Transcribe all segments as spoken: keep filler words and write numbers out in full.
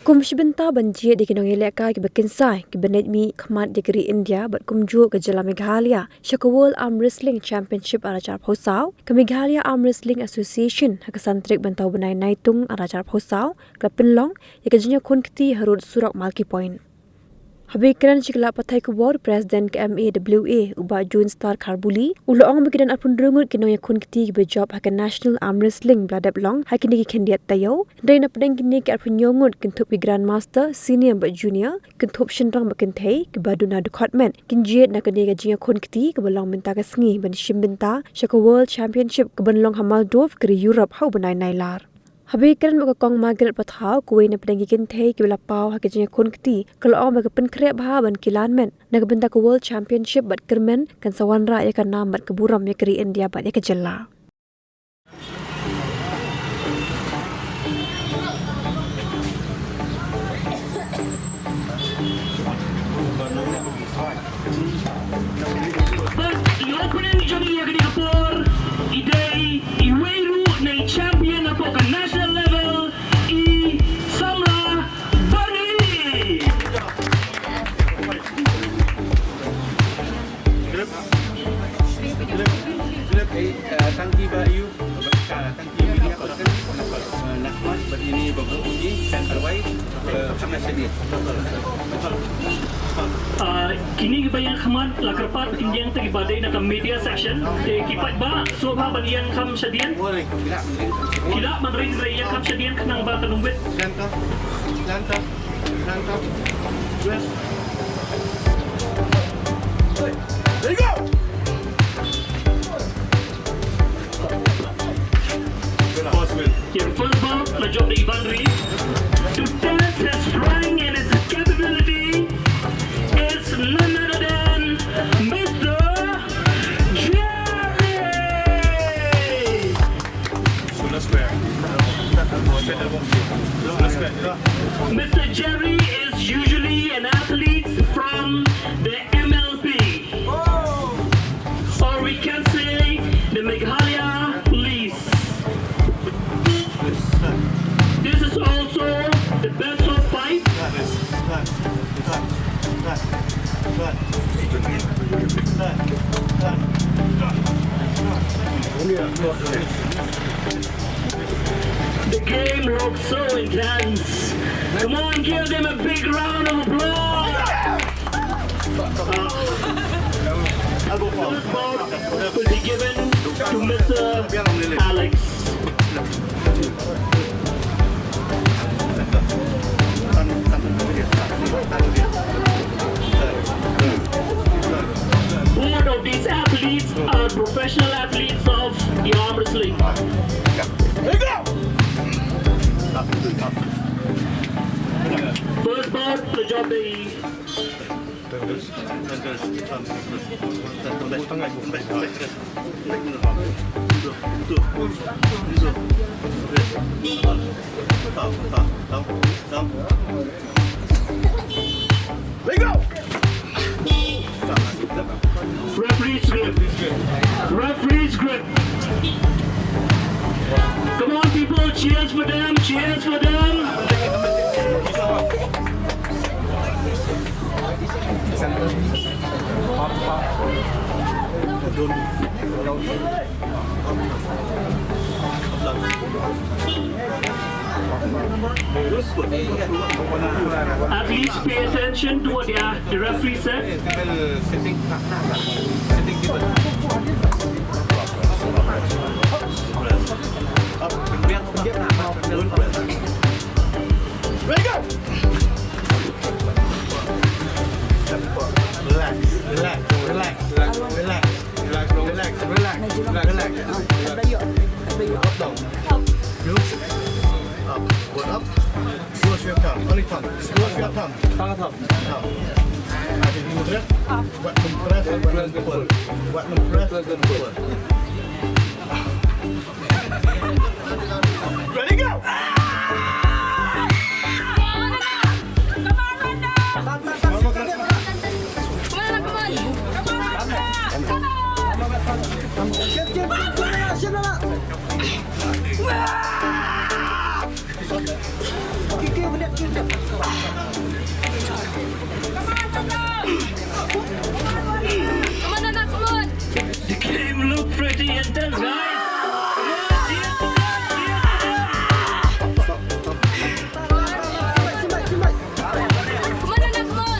Kum shi bynta ban jied ïa ki nongïalehkai kiba kynsai kiba leit mih khmat ïa ka ri India bad kumjuh ka jylla Meghalaya sha ka World Arm Wrestling Championship ar hajar arphew saw, ka Meghalaya Arm Wrestling Association ha ka san tarik mynta u bnai Naitung ar hajar arphew saw ka la pynlong ïa ka jingïakhun kti harud surok Malki Point. Haba ïakren sha ki lad pathai khubor, President ka M A W A u Bah June Star Kharbuli u la ong ba ki don arphew hynriew ngut ki nongïakhun kti kiba jop ha ka National Arm Wrestling ba la dep long ha kine ki khyndiat taïew. Hynrei na pdeng kine ki arphew hynñiew ngut kynthup ki Grandmaster, Senior bad Junior, kynthup shynrang bad kynthei kiba duna dkhot met kin jied na kane ka jingïakhun kti kaba long mynta ka sngi ban shim bynta sha ka World Championship kaban long ha Maldives ka ri Europe ha u bnai Nailar. Haba ïakren bad ka Kong Margaret Pathaw, kawei na pdeng ki kynthei kiba la paw ha ka jingïakhun kti, ka la ong ba ka pynkhreh bha ban kylla met na ka bynta ka World Championship bad kyrmen kan sa wanrah ïa ka nam bad ka burom ïa ka ri India bad ïa ka jylla. Bad i opening jong ngi ha kane ka por i dei iwei ruh na i champion hapoh ka national level, i Samla Bani. Philip, Philip, Philip, eh, uh, tang ki ba ïa u, uh, tang ki media person, uh, Nahmat, bad ïa i Babu Uji, San Arwai, uh, Hana Shadid. Uh, kine kiba ïeng khmat la kyrpad kin ïeng tang kiba dei na ka media section. Te ki paidbah sngewbha ban ïeng kham shadien. Ki lah ban ring, ring ïeng kham shadien khnang ba kan ym wit. Center, center. There you go! First win. Ïa ka first bout la jop da i Banri. To test his strength and his capability is none other than Mister Jerry. Mister Jerry is usually an athlete from the M L P, or we can say the Meghalaya Police. This is also the best of five. The game looks so intense. Come on, give them a big round of applause. Uh, the ball will be given to Mister Alex. Both of these athletes are professional athletes of the arm wrestling. First bout, the job they Referee's grip. Referee's grip. Come on, people, cheers for them, cheers for them. At least pay attention to what the, the referee said. Ready, go! Relax, relax, relax, relax, relax, relax, relax, relax, relax. Up, down. Look. Up, go up. Close your tongue, only tongue. Close your tongue. Tongue, tongue. Tongue. Ada di mulut. Buat compress, buat lempul. Buat compress, buat lempul. Ready, go! Come on, Nana, come on. The game look pretty intense, guys. Come on, Nana, come on.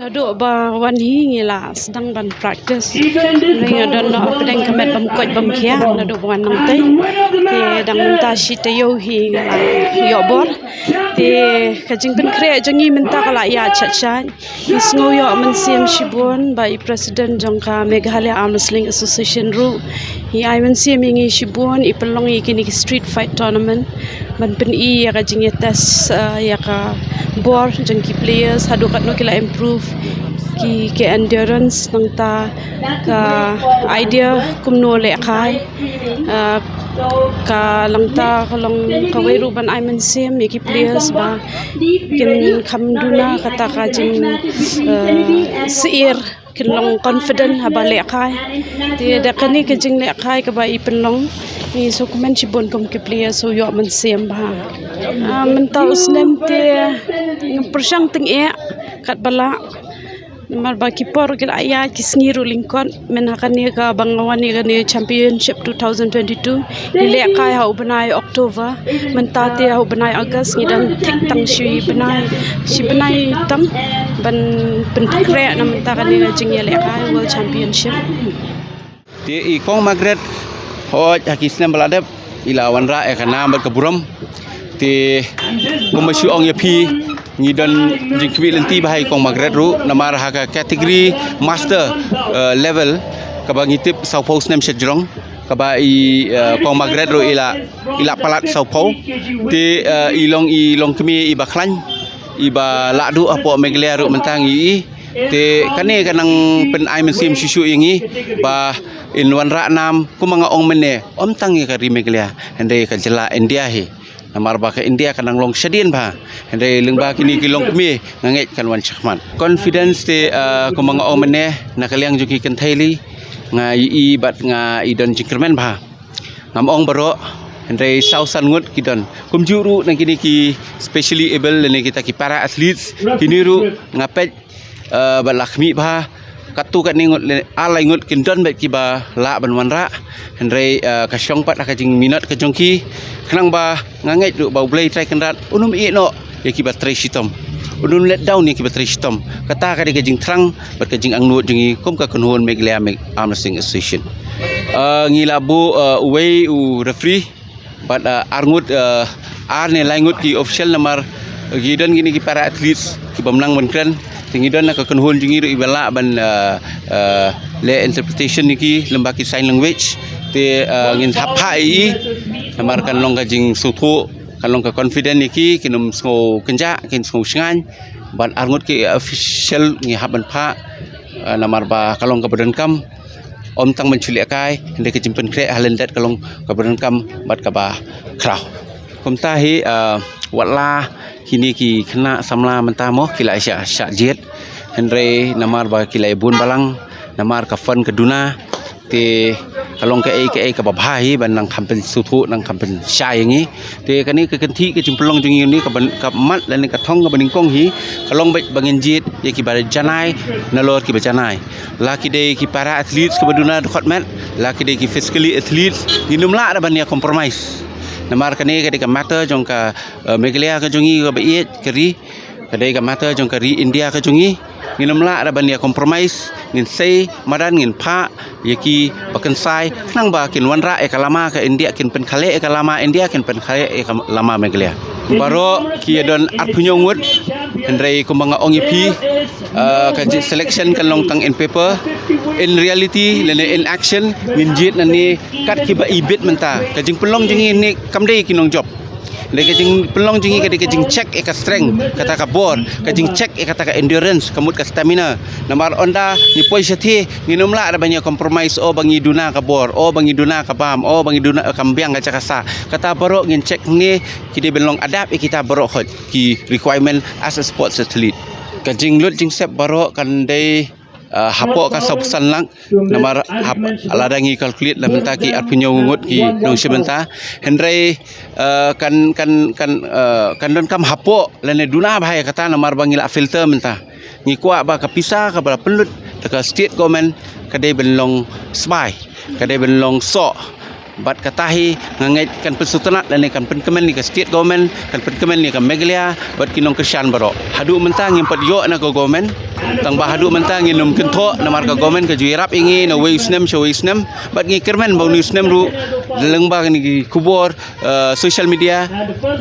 Naduh ba wan hi ngi la sdang ban practice. Ngi don noh hapdeng ka met bym koit bym khia naduh ba wan nangtei. Te dang mynta shi taïew hi ngi la ïoh bor. Te ka jingpynkhreh jong ngi mynta ka la ïaid shat shat. Ngi sngew ïoh mynsiem shibun ba i president jong ka Meghalaya Arm Wrestling Association ruh i ai mynsiem ïa ngi shibun, i pynlong ïa kine ki street fight tournament ban pyni ïa ka jingïatest, eh, ïa ka bor jong ki players, haduh katno ki la improve ki, ki endurance, nangta ka idea kumno lehkai. Ah, ka lungta ka long kawei ruh ban ai mynsiem ïa ki players ba kin kham duna kata ka jing, ah, syiar, kin long confident haba lehkai. Te da kane ka jinglehkai kaba i pynlong, ngi sngewkmen shibun kum ki players, sngew ïoh mynsiem bha. Ah, mynta u snem te ngam pyrshang tyngeh katba lah. Namar ba ki por ki la ïaid, ki sngi ruh lyngkot, myn ha kane kaba nga wan ïa kane championship two thousand twenty-two. Ngi lehkai ha u bnai October, mynta te ha u bnai August, ngi dang thik tang shi bnai, shi bnai tang ban pynkhreh na mynta kane ka jingïalehkai World Championship. Te i Kong Margaret, hooid ha ki snem ba la dep i la wanrah ïa ka nam bad ka burom. Te kumba shu ong ïa phi, ngi don jingkhmih lynti bha ïa i Kong Margaret ruh, namar ha ka category master, eh, level, kaba ngi tip sawphew snem sha jrong, kaba i, eh, Kong Margaret ruh i la, i la palat sawphew. Te, eh, i long, i long kmie iba khlaiñ, iba lah duh hapoh Meghalaya ruh mynta ngi i. Te kane ka nang pyn-ai mynsiem shuh shuh ïa ngi ba in wanrah nam kumba nga ong mynne, ym tang ïa ka ri Meghalaya, hynrei ka jylla India hi. Namar ba ka India ka nang long shadien bha, hynrei lyngba kine ki longkmie nga ngeit kan wan shakhmat. Confidence te, ah, kumba nga ong mynne, na ka liang jong ki kynthei lei nga ïohi bad nga i don jingkyrmen bha. Ngam ong baroh, hynrei saw san ngut ki don. Kumjuh ruh na kine ki specially able lane kita ki para athletes, kine ruh nga peit, eh, ba la khmih bha. Katto katne ngut lane ar lai ngut kin don beit kiba lah ban wanrah. Hynrei, eh, ka shong pat ha ka jingminot ka jong ki. Khnang ba nga ngeit ruh ba U Blei Trai Kynrad un ym ïeh noh ïa kiba trei shitom. Un ym let down ïa kiba trei shitom. Kata ka dei ka jingthrang bad ka jingangnud jong ngi kum ka kynhun Meghalaya Meg-, Arm Wrestling Association. Ah, ngi la buh, ah, uwei u referee bad, ah, ar ngut, ah, ar ne lai ngut ki official, namar ki don kine ki para athletes kibym nang ban kren. Te ngi don na ka kynhun jong ngi ruh iba lah ban, ah, ah, leh interpretation ïa ki lyngba ki sign language. Te, ah, ngin hap phah ïa i namar kan long ka jingsngewthuh, kan long ka confident ïa ki, kin ym sngew kynjah, kin sngew shngaiñ. Bad ar ngut ki official ngi hap ban phah, ah, namar ba ka long kaba donkam. Ym tang ban shu lehkai, hynrei ka jingpynkhreh ha lyndet ka long kaba donkam bad kaba khraw. Kumta hi, ah, watla kine ki khynnah samla mynta mo ki la shah, shah jied, hynrei namar ba ki la ïa bun balang, namar ka fund ka duna, te ka long kaei kaei kaba bha hi ban nang kham pynsngewthuh, nang kham pynshai ïa ngi. Te kane ka kynthih ka jingpynlong jong ngi ne kaba, ka mat lane ka thong kaba nyngkong hi ka long beit ba ngin jied ïa kiba janai nalor kiba janai. La ki dei ki para athletes kiba duna dkhot met, la ki dei ki physically athletes, ngin ym lah da ban ïa compromise. Namar kane ka dei ka matter jong ka, eh, Meghalaya ka jong ngi kaba ïeit ka ri, ka dei ka matter jong ka ri India ka jong ngi. Ngin ym lah da ban ïa compromise, ngin sei madan, ngin phah ïa kiba kynsai khnang ba kin wanrah ïa ka lama ka India, kin pynkhaleh ïa ka lama India, kin pynkhaleh ïa ka lama Meghalaya. Baroh ki ïa don arphew hynñiew ngut, hynrei kumba nga ong ïa phi, eh, ka ji-, selection kan long tang in paper. In reality lane in action ngin jied nangne kat kiba ibit mynta. Ka jingpynlong jong ngi ne kam dei ki nongjop. Dei ka jingpynlong jong ngi ka dei ka jingcheck ïa ka strength, kata ka bor, ka jingcheck ïa kata ka endurance, ka mut ka stamina. Namar ynda ngi poi shathie, ngin ym lah da ban ïa compromise, o ba ngi duna ka bor, o ba ngi duna ka bam, o ba ngi duna, eh, kam biang ka jaka sah. Kata baroh ngin check ne ki dei ban long adapt ïa kita baroh khoit ki requirement as a sports athlete. Ka jinglut jingsep baroh kan dei, eh, hapoh ka sawphew san lak, namar hap-, lada ngi calculate na mynta ki arphew hynñiew ngut ki nongshim bynta. Hynrei, eh, kan, kan, kan, eh, kan donkam hapoh lane duna bha ïa kata namar ba ngi la filter mynta. Ngi kwah ba ka pisa kaba la pynlut da ka state government ka dei ban long sbai, ka dei ban long soh. Bad kata hi nga ngeit kan pynsngewtynnat lane kan pynkmen ïa ka state government, kan pynkmen ïa ka Meghalaya bad ki nongkyrshan baroh. Haduh mynta ngim pat ïoh na ka government. Tang ba haduh mynta ngin ym kynthoh namar ka government ka ju ïarap ïa ngi na wei u snem sha wei u snem. Bad ngi kyrmen ba une u snem ruh lyngba kine ki khubor, eh, social media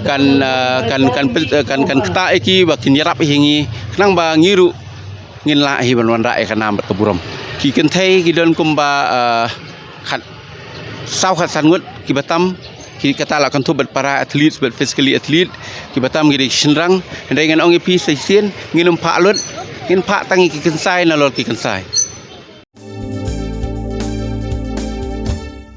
kan, eh, kan, kan pyn-, eh, kan, kan ktah ïa ki ba kin ïarap ïa ngi khnang ba ngi ruh ngin lah hi ban wanrah ïa ka nam bad ka burom. Ki kynthei ki don kumba, eh, khat saw khat san ngut kiba tam, ki kata la kynthup bad para athletes bad physically athlete, kiba tam ki dei ki shynrang. Hynrei ngan ong ïa phi sa shisien, ngin ym phah lut, ngin phah tang ïa ki kynsai nalor ki kynsai.